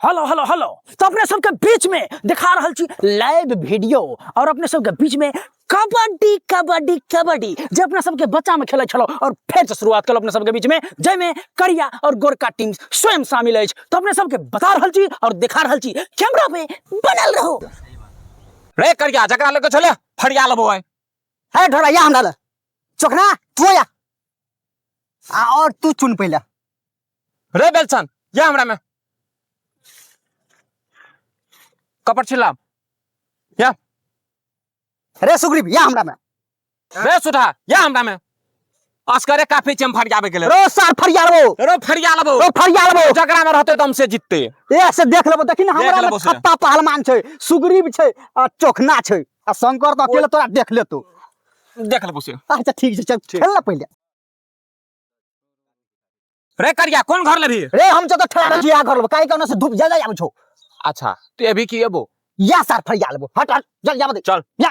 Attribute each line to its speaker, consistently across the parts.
Speaker 1: Hello hello hello. तो अपने सबके बीच में दिखा रहल छी लाइव वीडियो और अपने सबके बीच में कबड्डी कबड्डी कबड्डी जे अपना सबके बच्चा में खेलै छलो और फेर से शुरुआत कलो अपने सबके बीच में, जाहिमे करिया और गोरका टीम स्वयं शामिल अछि। तो अपने सबके बता रहल छी और दिखा रहल छी, कैमरा पे बनल रहो।
Speaker 2: रे करिया जकरा लगे छले फरिया लेबो आइ।
Speaker 3: हे ढोरा या हमरा लग चोखना तू या आ और तू चुन पहले।
Speaker 2: रे बेलसन या हमरा में कपड़ छिला या।
Speaker 3: रे सुग्रीव या हमरा में।
Speaker 2: रे सुधा या हमरा में। असकरे काफी चम फरियाबे गेले।
Speaker 3: रो सार फरिया लेबो।
Speaker 2: रो फरिया लेबो।
Speaker 3: रो फरिया लेबो।
Speaker 2: जकरा में रहते दम से जीतते।
Speaker 3: ए से देख लेबो, देखी ना
Speaker 2: देख
Speaker 3: हमरा में
Speaker 2: लेबो से।
Speaker 3: खप्पा पहलवान छै, सुग्रीव छै आ चोखना छै आ शंकर तो अकेले तोरा देख लेतो।
Speaker 2: देख लेबो से।
Speaker 3: अच्छा ठीक छै, चल खेल ना पहले।
Speaker 2: रे करिया कोन घर लेबी?
Speaker 3: रे हम तो ठहर छी आ घर लेबो, काहे के से धूप ज्यादा आबै छौ।
Speaker 2: अच्छा तू अभी की एबो?
Speaker 3: या सार फरिया लेबो। हट हट चल जाब दे।
Speaker 2: चल।
Speaker 3: या।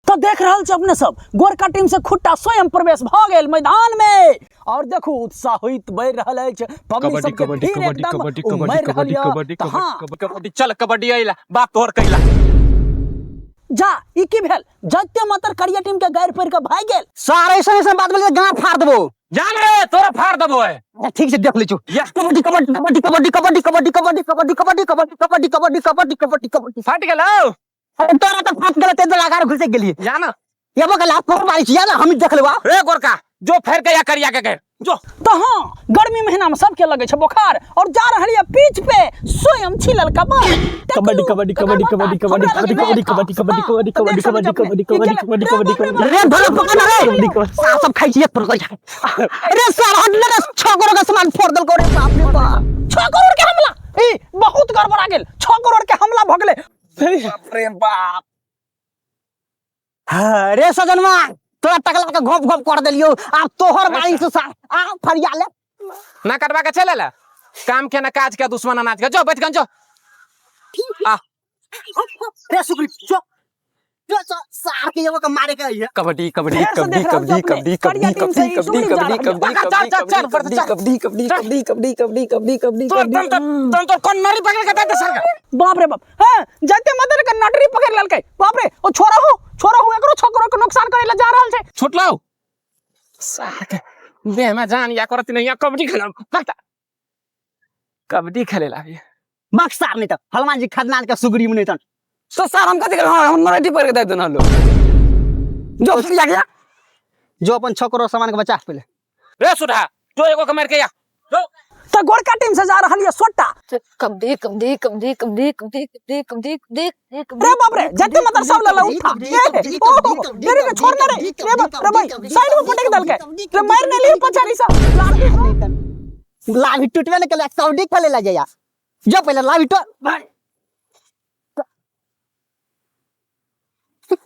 Speaker 1: तो देख रहल छी अपने सब गोरका टीम से खुट्टा स्वयं प्रवेश भ गेल मैदान में और देखू उत्साहित बढ़ि रहल अछि पब्लिक
Speaker 4: कबड्डी
Speaker 1: सबके
Speaker 4: कबड्डी
Speaker 1: भीड़
Speaker 4: कबड्डी
Speaker 1: एकदम
Speaker 4: कबड्डी
Speaker 1: उमड़ि
Speaker 4: कबड्डी
Speaker 1: रहल
Speaker 4: कबड्डी
Speaker 1: यऽ।
Speaker 4: कबड्डी
Speaker 1: तऽ हाँ।
Speaker 4: कबड्डी
Speaker 2: कबड्डी चल कबड्डी अइला बाप तोहर कैला।
Speaker 1: जा ई की भेल? जते मातर करिया टीम के गारि पड़ि के भागि गेल।
Speaker 3: सार ऐसन ऐसन बात बोले गांड फाड़ देबो।
Speaker 2: जान रे तोरा फाड़ देबो है।
Speaker 3: अच्छा, ठीक से देख लै छु।
Speaker 2: या।
Speaker 3: कबड्डी कबड्डी कबड्डी कबड्डी कबड्डी कबड्डी कबड्डी कबड्डी कबड्डी कबड्डी कबड्डी कबड्डी कबड्डी कबड्डी कबड्डी।
Speaker 2: फाट गेलौ?
Speaker 3: अरे तोरा तो फाट गेलौ, ते लगार घुसि गेलियै।
Speaker 2: जा ना।
Speaker 3: एबो के लात फोड़ मारै छी, या ना, हम देख लेबो।
Speaker 2: रे गोरका जो फेर के या करिया के गैर जो।
Speaker 1: तो हाँ गर्मी महीना में सबके लगे छै बोखार और जा रहल ये पिच पे स्वयं छिलल कबाड़।
Speaker 4: कबड्डी कबड्डी कबड्डी कबड्डी कबड्डी कबड्डी कबड्डी कबड्डी कबड्डी कबड्डी कबड्डी कबड्डी कबड्डी कबड्डी कबड्डी कबड्डी
Speaker 3: रे भला पकड़ रे।
Speaker 4: कबड्डी कबड्डी।
Speaker 3: सार सब खाइ छी एक पर कर। रे सार हट रे, 6 करोड़ के सामान फोड़ देलको रे बाप रे बाप।
Speaker 1: 6 करोड़ के हमला, ए बहुत गड़बड़ा गेल, 6 करोड़ के हमला भ गेलै।
Speaker 2: बाप रे बाप।
Speaker 3: हाँ, रे सजनवा तोरा टकला के घोप घोप कर देलियो, आब तोहर बारी से सार आ फरिया ले।
Speaker 2: ना कटवा के चले ला काम के ना काज के दुश्मन अनाज के, जो बैठ गन जो। आ।
Speaker 3: रे सुग्रीव जो जो जो सार के एगो के मारे के है।
Speaker 4: कबड्डी कबड्डी
Speaker 1: फेर से
Speaker 4: कबड्डी
Speaker 1: देख रहल
Speaker 4: कबड्डी
Speaker 1: छी अपने।
Speaker 4: कबड्डी
Speaker 1: करिया टीम से
Speaker 4: कबड्डी
Speaker 1: ई सुग्रीव जा
Speaker 4: कबड्डी
Speaker 1: रहल
Speaker 4: कबड्डी
Speaker 1: यऽ।
Speaker 2: चल, चल, चल,
Speaker 4: कबड्डी
Speaker 2: चल।
Speaker 4: कबड्डी कबड्डी कबड्डी कबड्डी कबड्डी कबड्डी कबड्डी
Speaker 2: तोर तन तन तन तोर कोन नरी पकड़ के दे दे सर के।
Speaker 1: बाप रे बाप, हां जाते मदर के नटरी पकड़ लेलकै। बाप रे, ओ छोरा हो, छोरा हो, एकरो 6 करोड़ के नुकसान करे ला जा रहल छै।
Speaker 2: छुटलौ सार के देह में जान या करत नहीं या कबड्डी खेलब। बता कबड्डी खेले लागी
Speaker 3: बक्सार नहीं त हनुमान जी खदनान के सुग्रीव नहीं तन।
Speaker 4: तो सर हम कथि करब, हम मराठी पढ़ के दे देना लो। जो फरिया गया।
Speaker 3: जो अपन 6 करोड़ सामान के बचा पहले।
Speaker 2: रे सुधा जो एगो के मार के या जो।
Speaker 1: तो गोरका टीम से जा रहल ये सोटा।
Speaker 5: कबड्डी कबड्डी कबड्डी कबड्डी कबड्डी कबड्डी कबड्डी कबड्डी कबड्डी।
Speaker 1: रे बाप रे, जते मदर सब लला उठा। ए, ओ, रे रे, छोड़ ना रे। रे बाप रे भाई, साइड में पटक दलके। रे मार ने लिए पछाड़ी सा।
Speaker 3: लाभी टूटबे ने केले, कबड्डी खेले ला जाया। जो पहले लाभी टूट।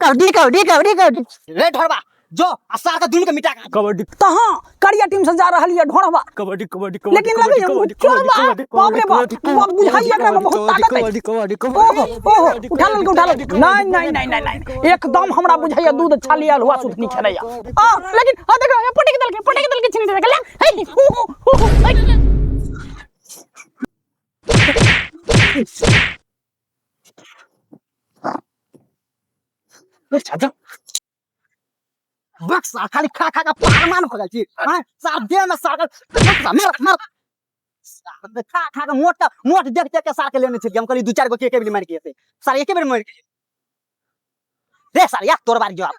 Speaker 3: कबड्डी कबड्डी कबड्डी कबड्डी। रे ढोरबा जो आ सार के दुनू के मिटा के।
Speaker 4: कबड्डी।
Speaker 1: तो हाँ करिया टीम से जा रहल ये ढोरबा।
Speaker 4: कबड्डी कबड्डी कबड्डी
Speaker 1: लेकिन लगे
Speaker 4: कबड्डी
Speaker 1: चोरबा,
Speaker 4: कबड्डी
Speaker 1: बाप रे बाप,
Speaker 4: कबड्डी
Speaker 1: बाप बुझाइए एकरा में बहुत ताकत है।
Speaker 4: कबड्डी कबड्डी
Speaker 1: ओहो, ओहो, उठा लेलकै, उठा लेलकै। नहीं, नहीं, नहीं, नहीं, नहीं, एकदम हमरा बुझाइए दूध छालियल हुआ सुथनी खेलैया। आ, लेकिन, आ, देखो, ये पटक देलकै, पटक देलकै, छिनी देलकै, ले, हे, हु, हु, हु, हु, हे।
Speaker 3: बक्सा खाली खा खा के पारमान हो जाइ छी। हाँ, सार देह में सार के बक्सा, मार, मार। सार खा खा के मोट मोट देख देख के सार के लेने छलियै। हम कहलियै 2-4 गो के एके बेर मारि के एतै। सार एके बेर मारि के। रे सार, या तोर बारी जवाब।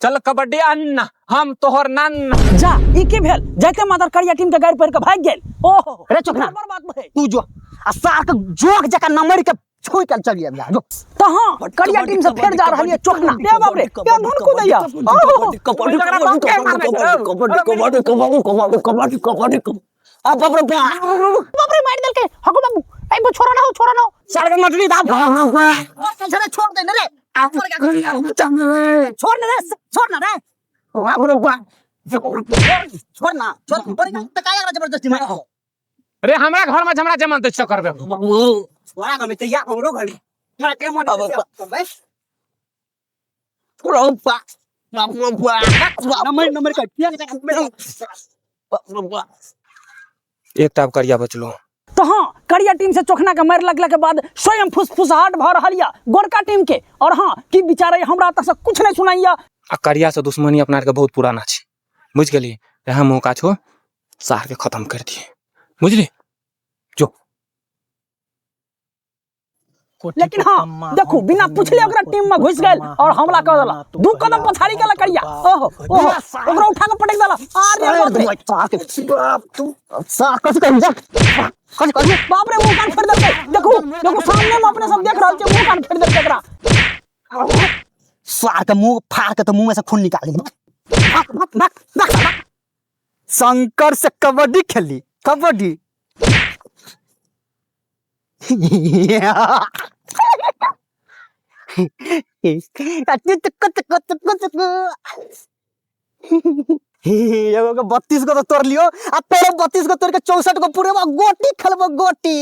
Speaker 2: चल कबड्डी अन्ना, हम तोहर नन्ना।
Speaker 1: जा, ई की भेल? जाइते मादर करिया टीम के गारि पढ़ि के भागि गेल। ओहो,
Speaker 3: रे चोखना।
Speaker 1: बड़ बात भेल।
Speaker 3: तू जो, आ सार के जोक जकाँ नमरि के छोड़ि के चलि आबि जा, जो।
Speaker 1: तो हाँ, करिया टीम से फेर जा रहल ये चोखना। रे बाप रे, ये धुन कूदैया। ओहो,
Speaker 4: कबड्डी कबड्डी कबड्डी कबड्डी कबड्डी कबड्डी कबड्डी कबड्डी। आ बाप रे बाप।
Speaker 1: बाप रे, मारि देलकै। हको बाबू, ए बो छोड़ा ना हो, छोड़ा ना हो।
Speaker 3: सार के नटरी दाब। चल रे, छोड़ दे ने रे। छोड़ ना रे, छोड़ ना रे।
Speaker 4: बाप रे बाप।
Speaker 3: छोड़ ना, छोड़। बड़ी त काया जबरदस्ती मार।
Speaker 2: रे हमरा घर में झमरा जमन त करबे।
Speaker 3: छोड़ा घर में त या हमरो घर में। हमरा के मन बस।
Speaker 4: छोड़ा बाप। बाप रे बाप।
Speaker 3: नंबर नंबर का किया
Speaker 2: एक टाप करिया बचलो।
Speaker 1: तो हाँ, करिया टीम से चोखना के मारि लगला के बाद स्वयं फुसफुसाहट भऽ रहल यऽ गोरका टीम के। और हाँ की विचार अइ हमरा एतऽ से कुछ नहि सुनाइया।
Speaker 2: आ करिया से दुश्मनी अपना आरके बहुत पुराना छै, बुझि गेलियै? इएह मौका छौ सार के खत्म कर दिए, बुझली? जो।
Speaker 1: लेकिन हाँ देखू बिना पूछले ओकरा टीम में घुस गेल और हमला कर देला। 2 कदम पछाड़ी गेल करिया, ओहो ओहो ओकरा उठा के पटक देला। अरे बाप रे,
Speaker 3: बाप तू सार कथि कहि जा, कथि कहि?
Speaker 1: बाप रे मुंह कान फेर देलकै। देखू देखू सामने में अपने सब देख रहल छियै, मुंह कान फेर देलकै एकरा।
Speaker 3: सार के मुंह फाड़ के तो मुंह में से खून निकाल दे। भाग, भाग, भाग, भाग, भाग। शंकर से कबड्डी खेली, कबड्डी। एगो के 32 गो तो तोड़ लियो, आ तोरो 32 गो तोड़ के 64 गो पुरेबो, गोटी खेलबो गोटी।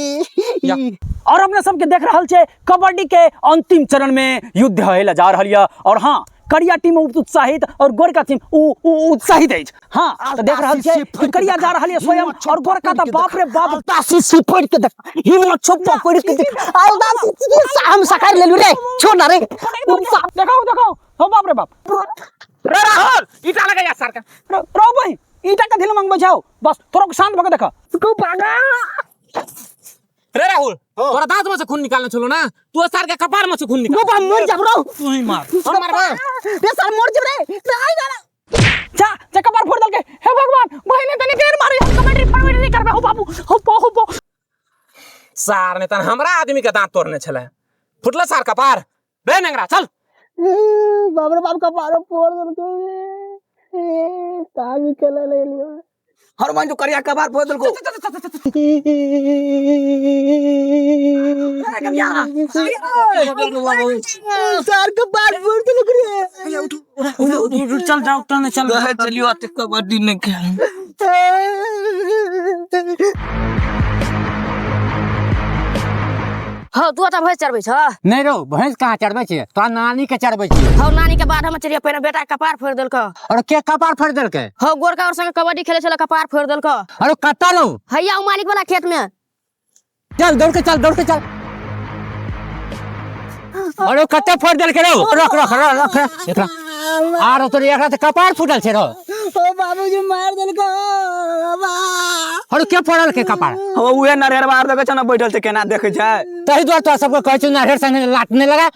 Speaker 1: और अपने सबके देख रहल छै कबड्डी के अंतिम चरण में युद्ध होय ला जा रहल या। और हाँ करिया टीम उत्साहित और गोरका टीम उत्साहित अछि। हाँ तो देख रहल छै कि करिया जा रहल ये स्वयं और गोरका तो बाप रे बाप।
Speaker 3: अल्तासी सी पड़ के देख, हिम्मत छो पकड़ के देख। अल्तासी सी हम सकार लेलु रे, छोड़ ना रे।
Speaker 1: देखाओ देखाओ, हो बाप रे बाप।
Speaker 2: रे राहुल ईटा लगाया सर के।
Speaker 1: रो भाई ईटा के ढील मांगबै छौ, बस थोड़ा शांत भऽ के देख।
Speaker 3: तू पागा।
Speaker 2: रे राहुल तोरा दांत में से खून निकालने छलो ना, तू सर के कपार में से खून निकाल।
Speaker 3: बाबा मर जाब रो।
Speaker 2: तू ही मार। हम मारबो।
Speaker 3: रे सर मर जाब रे। रे आई ना।
Speaker 1: जा जा कपार फोड़ देलकै। हे भगवान बहिने तनी देर मारे, हम कमेंट्री फरमेंट्री नहीं करबे। हो बाबू हो पो हो पो।
Speaker 2: सार ने तन हमरा आदमी के दांत तोड़ने छले, फुटला सार कपार। बे नंगरा चल।
Speaker 3: बाप रे बाप कपार फोड़ देलकै। ए काज खेले ले लियो।
Speaker 6: हनुमान जो करिया कपार फोड़ देलको।
Speaker 3: सार कपार फोड़ देलको रे।
Speaker 4: चल डॉक्टर ने चल।
Speaker 6: चलियो अते कबड्डी नहीं खेल।
Speaker 5: हाँ तू तऽ भैंस चरबै छह?
Speaker 7: नहीं रो, भैंस कहाँ चरबै छियै, तोरा नानी के चरबै छियै।
Speaker 5: हौ नानी के बाद हम चलिए, पहिने बेटा के कपार फोड़ि देलकौ।
Speaker 7: और के कपार फोड़ि देलकै?
Speaker 5: हौ गोरका और संगे कबड्डी खेलै छलै, कपार फोड़ि देलकौ।
Speaker 7: अरे कतऽ रौ?
Speaker 5: हैया ओ मालिक वाला खेत में।
Speaker 7: चल दौड़ के चल, दौड़ के चल। अरे कते फोड़ि देलकै रौ? रख रख रख रख एकरा। आरो तोरे एकरा तऽ कपार फूटल छै रौ।
Speaker 3: ओ बाबूजी मार देलकौ।
Speaker 7: अरे के फोड़लकै कपार?
Speaker 6: हौ उहे नरहर बाहर देखै छ ना बैठल छै, केना देखै छै।
Speaker 7: तहि दुआरे तोरा सबके कहै छौ नरहर संगे लात नहि लगा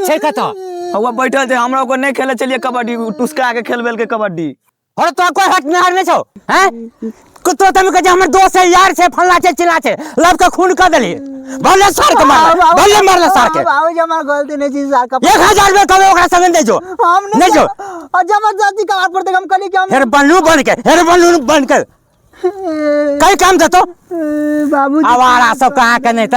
Speaker 7: छै कतऽ?
Speaker 6: हौवा बैठल छै, हमरा ओकर नहि खेले छलियै कबड्डी, टुसका के खेलबेलकै कबड्डी।
Speaker 7: अरे तोरा कोई हट नहर नहि छौ हैं? तो तमे कहै छै हमर दोस्त छै, यार छै, फल्ला छै, चिल्ला छै, लब के खून कऽ देली। भले सार के मारल, भले मारल सार के।
Speaker 3: बाबूजी हमर गलती नहि छै सार के।
Speaker 7: 1000 रुपया कमे ओकरा संगे नहि जो।
Speaker 3: हम
Speaker 7: नहि जो।
Speaker 3: और जबरदस्ती कपार पर देख हम कहली कि हम
Speaker 7: हेर बनलू बन के, हेर बनलू बन के। कई काम देतो?
Speaker 3: बाबूजी।
Speaker 7: आवारा सब कहाँ के नहीं त।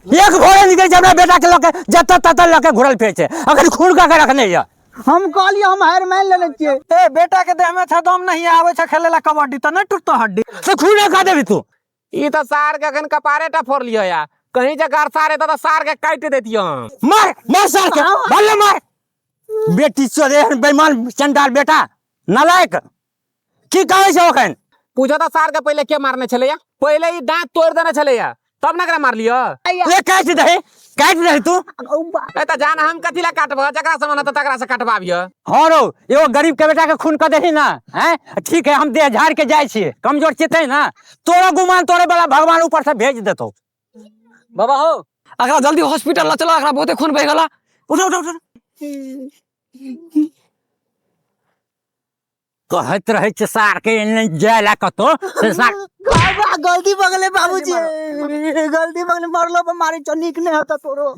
Speaker 7: एक घोड़े निकल छै हमरा बेटा के लके, जतऽ ततऽ लके घुरल फिरै छै। अखन खून कऽ के रखने यऽ।
Speaker 3: हम कहलियै हम हारि मान लेने छियै।
Speaker 4: ए बेटा के देह में छै दम नहीं आबै छै खेले ला कबड्डी त नहीं टूटतो हड्डी।
Speaker 7: से खून खा देबी तू।
Speaker 2: ई त सार के अखन कपारे टा फोड़लियै या, कहीं जे गरसा रहे त सार के काटि देतियै हम।
Speaker 7: मार मार सार के, भले मार। बेटी चोर एहन बेईमान चंडाल बेटा नालायक की कहै छै अखन?
Speaker 2: पूछो त सार के पहिले के मारने छलैया? पहिले ई दांत तोड़ देने छलैया तब ना एकरा मारलियो।
Speaker 7: ए काटि दही, काटि दही तू।
Speaker 2: ए त जान हम कथी ला काटबो, जकरा से मन हेतौ तकरा से काटबाबियो।
Speaker 7: हाँ रौ, एगो गरीब के बेटा के खून कऽ देही ना, हैं? ठीक है हम देह झाड़ के जाइ छियै, कमजोर चितै ना तोरा गुमान तोरे वाला भगवान ऊपर से भेज देतौ।
Speaker 6: बाबा हो एकरा जल्दी हॉस्पिटल ला चलो, एकरा बहुते खून बहि गेला। उठो उठो उठो।
Speaker 7: कहैत रहै छै सार के एने जाय ला कतौ से सार।
Speaker 3: बाबा गलती भऽ गेलै बाबूजी, गलती भऽ गेलै, मरलो पर मारै छौ, नीक नहि हेतौ तोरो।